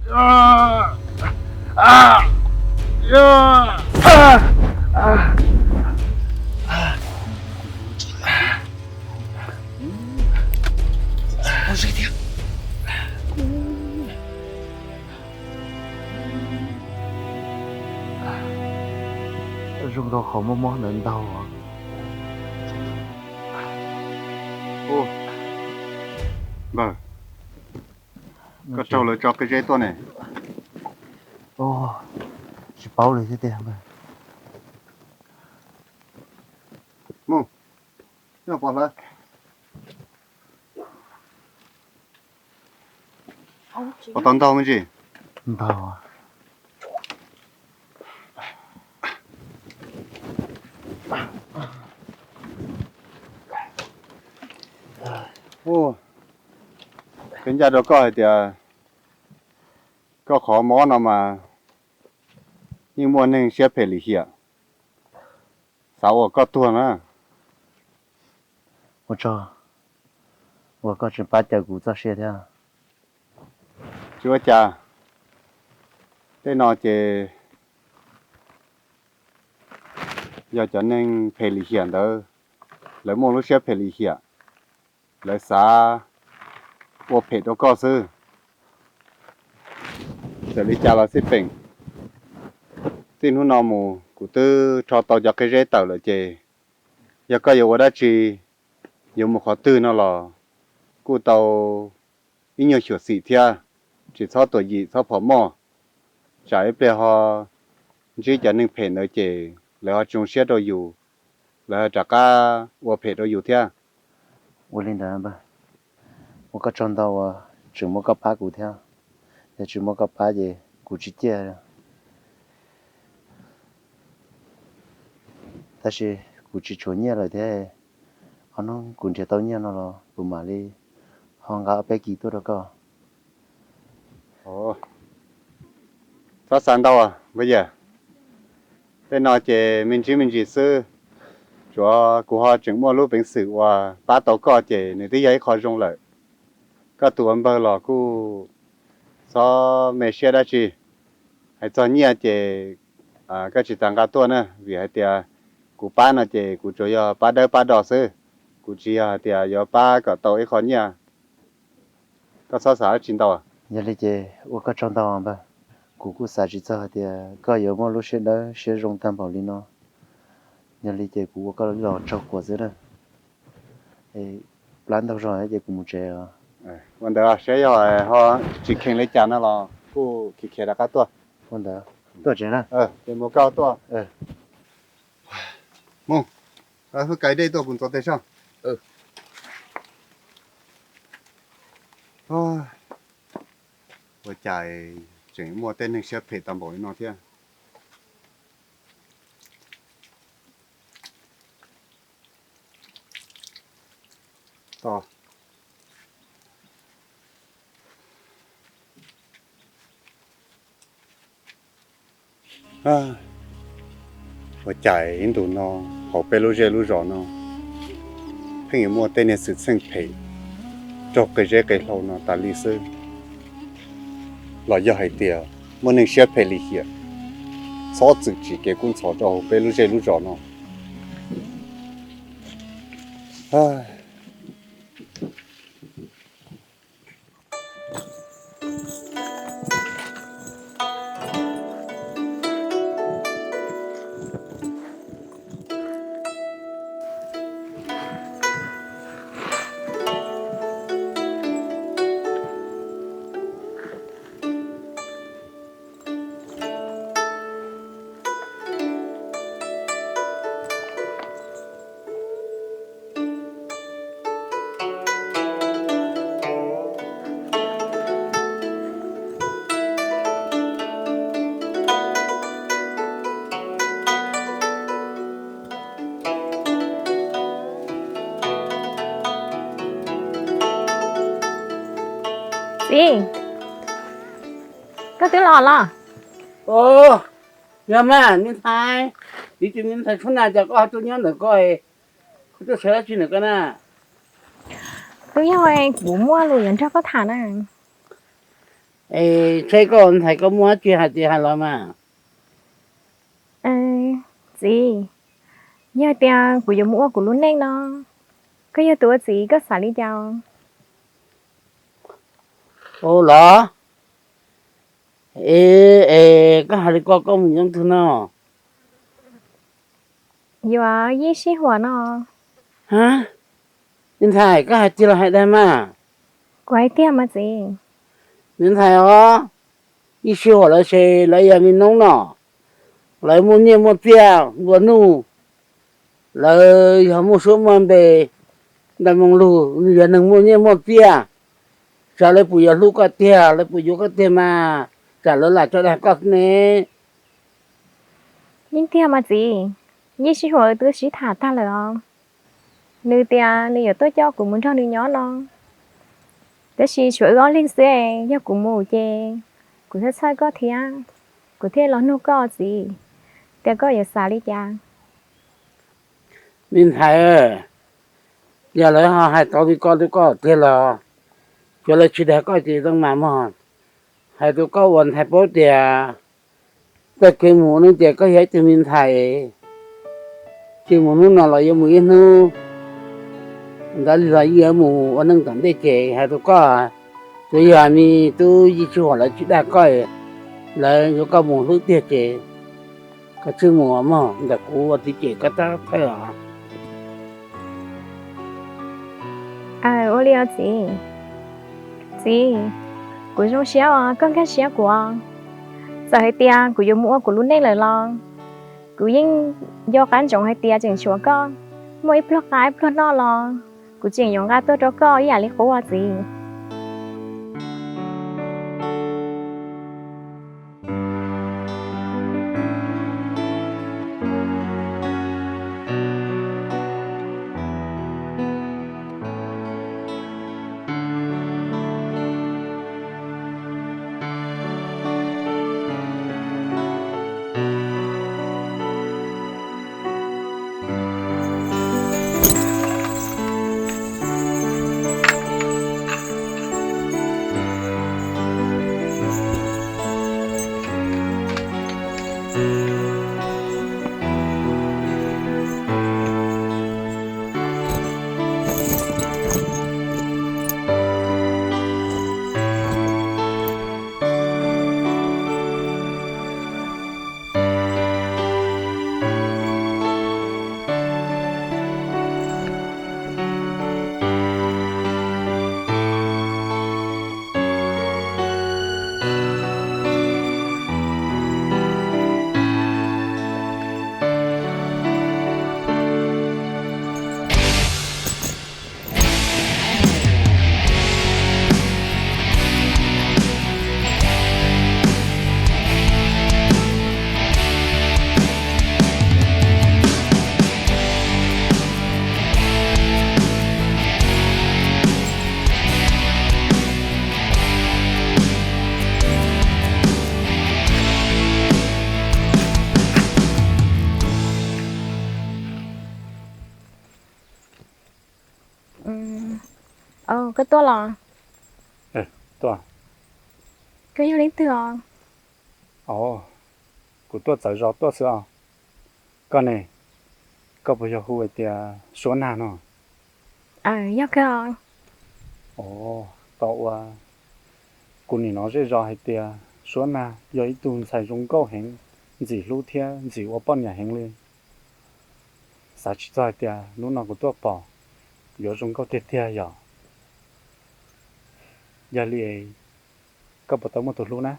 Zoo nkaus qhov mob mob ntawd ntau. Npawg, koj raug lawv tso qe zeb tuaj ne. Tsis paub li thiab tiag npawg. Mus, nyob pov hlawv. Puas tau ntaug me ntsis? Ntaug. Ua, kuv ncaj rau koj hais tias koj qhov mob no mas yeej muaj neeg siab phem lim hiam xav ua koj tuag na. Ua tsaug uas koj tseem pab cawm kuv txoj sia thiab. Tsis ua cas, tej no ces yog cov neeg phem lim hiam ntawd, lawv muaj lub siab phem lim hiam, lawv xav ua phem rau koj xwb. Txawm li cas los xij peem, txij hnub no mus kuv twb rho tau cov qe zeb tawm lawm ces yog koj yuav ua dab tsi, yuav mus qhov twg no los kuj tau ib nyuag xyuam xim thiab, tsis txhob tuam yim txhob phom moj, tsam ib pliag ho ntsib cov neeg phem ntawd ces lawv ho tsis zoo siab rau yus, lawv ho rov qab ua phem rau yus thiab. Ua li ntawd npawg, ua koj tsaug ntau uas tseem muab koj pab kuv thiab, yog tsis muab koj pab ces kuv tsis ciaj. Tab sis kuv tsis tshuav nyiaj lawm thiab, ob hnub kuv nrhiav tau nyiaj no los kuv mam li ho nqa ob peb kis tuaj rau koj. Txhob xav ntau npawg yawg, tej no ces me ntsis me ntsis xwb, tsuav kuv ho tseem muaj lub peev xwm uas pab tau koj ces nws twb yog ib qho zoo lawm. Koj tus ua npawg los kuj txhob me siab dab tsi. Hais txog nyiaj ces koj tsis tas nqa tuaj na, vim hais tias kuv pab no ces kuv tsuas yog pab dawb pab do xwb, kuv tsis yog hais tias yuav pab kom tau ib qho nyiaj. Koj txhob xav dab tsi ntau. Yog li ces ua koj tsaug ntau npawg, kuv kuj xav tsis txog hais tias koj yuav muaj lub siab dawb siab zoo tag npaum li no. Yog li ces kuv ua koj los tsaug quas xwb na. Plab ntaug zog ces kuv mus tsev os. Ua ntawd saib yog ho tsis kheev li cas no los kuj khiav khiav rov qab tuaj. Ua ntawd tuaj tsev na. Ces mus koj tuaj. Mus, hwj kais dej tuaj kuv ntxuav tes soj. Ua cas tseem muaj tej neeg siab phem tau npaum li no thiab. Ua cas ib ntus no hauv peb lub zej lub zos no pheej yuav muaj tej niag xwm txheej phem raug qe zeb qe hlau no tas li xwb. Los yog hais tias muaj neeg siab phem lim hiam txhob txwm tsim kev kub ntxhov rau hauv peb lub zej lub zos no. Txiv, koj twb los los? Yog mas me ntxhais, vim ces me ntxhais Tshoob Nas cas koj ho tuaj nyob ntawm ko, koj tuaj sawv dab tsi ntawm ko na? Twb yog kuv muaj lus yuav nrog koj tham na. Es saib koj ua ntxhais koj muaj dab tsi hais tias hais los mas. Txiv, yog tias kuv yuav mus ua kuv lub neej no, koj yog tus ua txiv koj xav li cas? Ua los, es, es koj hais li ko koj mus nyob twg no? Yuav Yij Sij Huam no. Me ntxhais, koj hais tiag los hais dag mas? Kuv hais tiag mas txiv. Me ntxhais os, Yij Sij Huam lawv ces lawv yog me noob no, lawv muaj nyiaj muaj txiaj nplua nuj, lawv yog muaj suab muaj npe, ntais moo lug, nws yog neeg muaj nyiaj muaj txiaj, tsam lawv puas yuav hlub koj tiag, lawv puas yuav koj tiag mas, tsam lawv lam tso dag koj xwb ne. Yeej tiag mas txiv, Yij Sij Huam twb sib tham tag lawm os. Nws tias nws yuav tuaj coj kuv mus nrog nws nyob no, tab sis tshuav wb ob leeg xwb, yog kuv mus ces kuv thiaj txhawj koj thiab, kuv thiaj los nug koj txiv, tias koj yuav xav li cas. Me ntxhais, yog lawv ho hais tau li ko rau koj tiag los, yog lawv tsis dag koj ces zoo mas mog. Hais rau koj ua ntxhais paub tias txoj kev mus ua neej ces koj yog ib tug me ntxhais, tsis mus hnub no los yuav mus ib hnub, ntawd li los yuav mus ua neej tom ntej ces hais rau koj, tsuav yog me tub Yij Sij Huam lawv tsis dag koj, lawv yuav koj mus hlub tiag ces koj tsij mus mog, ntawm kuv ua txiv ces koj tab thawj os. Aw, ua li os txiv. Txiv, kuv zoo siab uas koj nkag siab kuv. Txawm hais tias kuv yuav mus ua kuv lub neej lawm los kuv yeej nco qab ntsoov hais tias tseem tshuav koj, muaj ib pluag qab ib pluag noj los kuv tseem yuav nqa tuaj rau koj ib yam li qub os txiv. Koj tuaj los? Koj yog leej twg os? Kuv tuaj txawv zos tuaj xwb os. Koj ne, koj puas yog hu hais tias Suab Nag no? Yog kawg. Tau ua, kuv nim hnov zej zos hais tias Suab Nag yog ib tug ntxhais zoo nkauj heev, ntxim hlub thiab ntxim ua poj niam heev li. Xav tsis txog hais tias hnub no kuv tuaj pom yuav zoo nkauj tiag tiag yom. Yog li, koj puas tau muaj tus hlub na?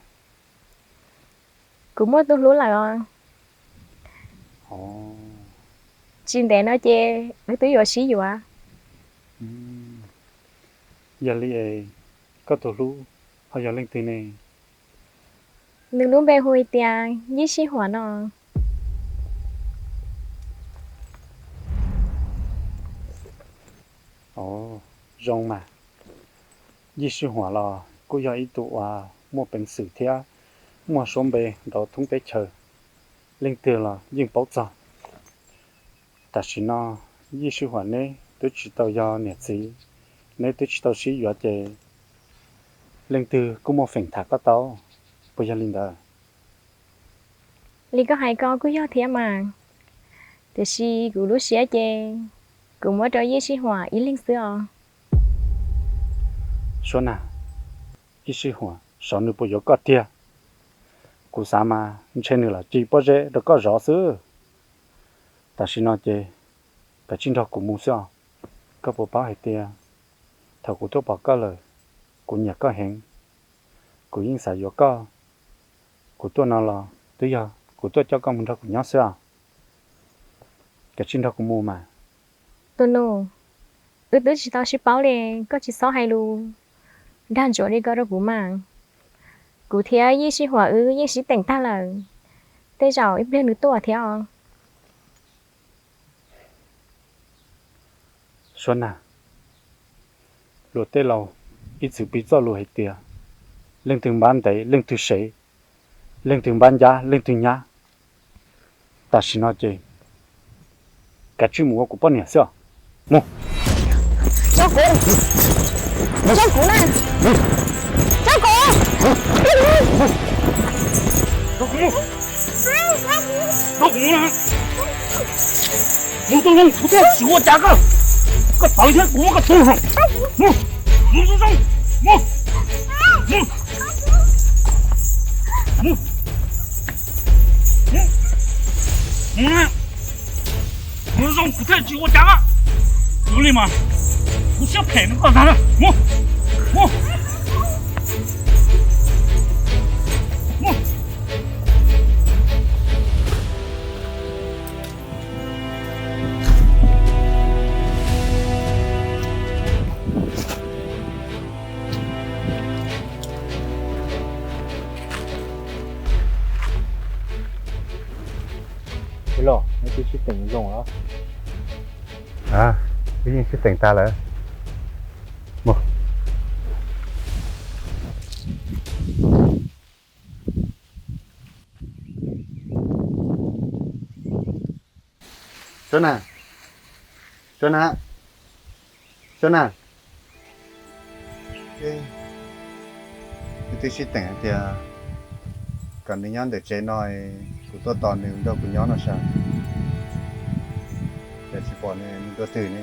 Kuv muaj tus hlub lawm os. Tsis ntev no ces wb twb yuav sib yuav. Yog li, koj tus hlub ho yog leej twg ne? Nws lub npe hu hais tias Yij Sij Huam no. Zoo mas, Yij Sij Huam los kuj yog ib tug uas muaj peev xwm thiab muaj suab npe nrov thoob teb chaws, leej twg los yeej paub txog. Tam sim no Yij Sij Huam neb twb tsis tau yog niam txiv, neb twb tsis tau sib yuav ces Leej twg kuj muaj feem tham koj tau, puas yog li ntawd? Li koj hais ko kuj yog thiab mas, tiam sis kuv lub siab ces kuv muab rau Yeej Sij Huam ib leeg xwb os. Suab Nag, Yeej Sij Huam xyov nws puas yuav koj tiag. Kuv xav mas ntshe nws lam ci pob zeb rau koj zov xwb. Tam sim no ces kav tsij nrog kuv mus xwb os. Koj puas paub hais tias thaum kuv tuaj pom koj lawm, kuv nyiam koj heev, kuv yeej xav yuav koj. Kuv tuaj no los twb yog kuv tuaj coj koj mus nrog kuv nyob xwb os. Kav tsij nrog kuv mus mas. Tus nus, wb twb tsis tau sib paub li, koj tsis txhob hais lus dag ntsuav li ko rau kuv mas. Kuv thiab Yeej Sij Huam wb yeej sib teem tag lawm, tej zaum ib pliag nws tuaj thiab os. Suab Nag, luag tej laus ib txwm piv txoj lus hais tias leej twg npab ntev leej twg sev, leej twg npab ncab leej twg nyab. Tam sim no ces kav tsij mus ua kuv poj niam xwb os. Mus. Tso kuv, tso kuv na, tso kuv. Mus zoo zoo, kuv thiaj tsis ua cas koj. Koj tawv thiab kuv muab koj tu zoo. Mus, mus zoo zoo, mus, mus, mus, mus, mus zoo kuv thiaj tsis ua cas. Yog li mas kuv siab phem nrog koj tag na. Mus, mus, mus. Los, nej twb sib teem zoo los? Wb yeej sib teem tag lawm. Mus. Suab Nag, Suab Nag, Suab Nag. Wb twb sib teem hais tias kom nws nyob ntawm tsev no, kuv tuaj tos nws nrog kuv nyob no sav. Cas tsis pom nws mus dua twg ne?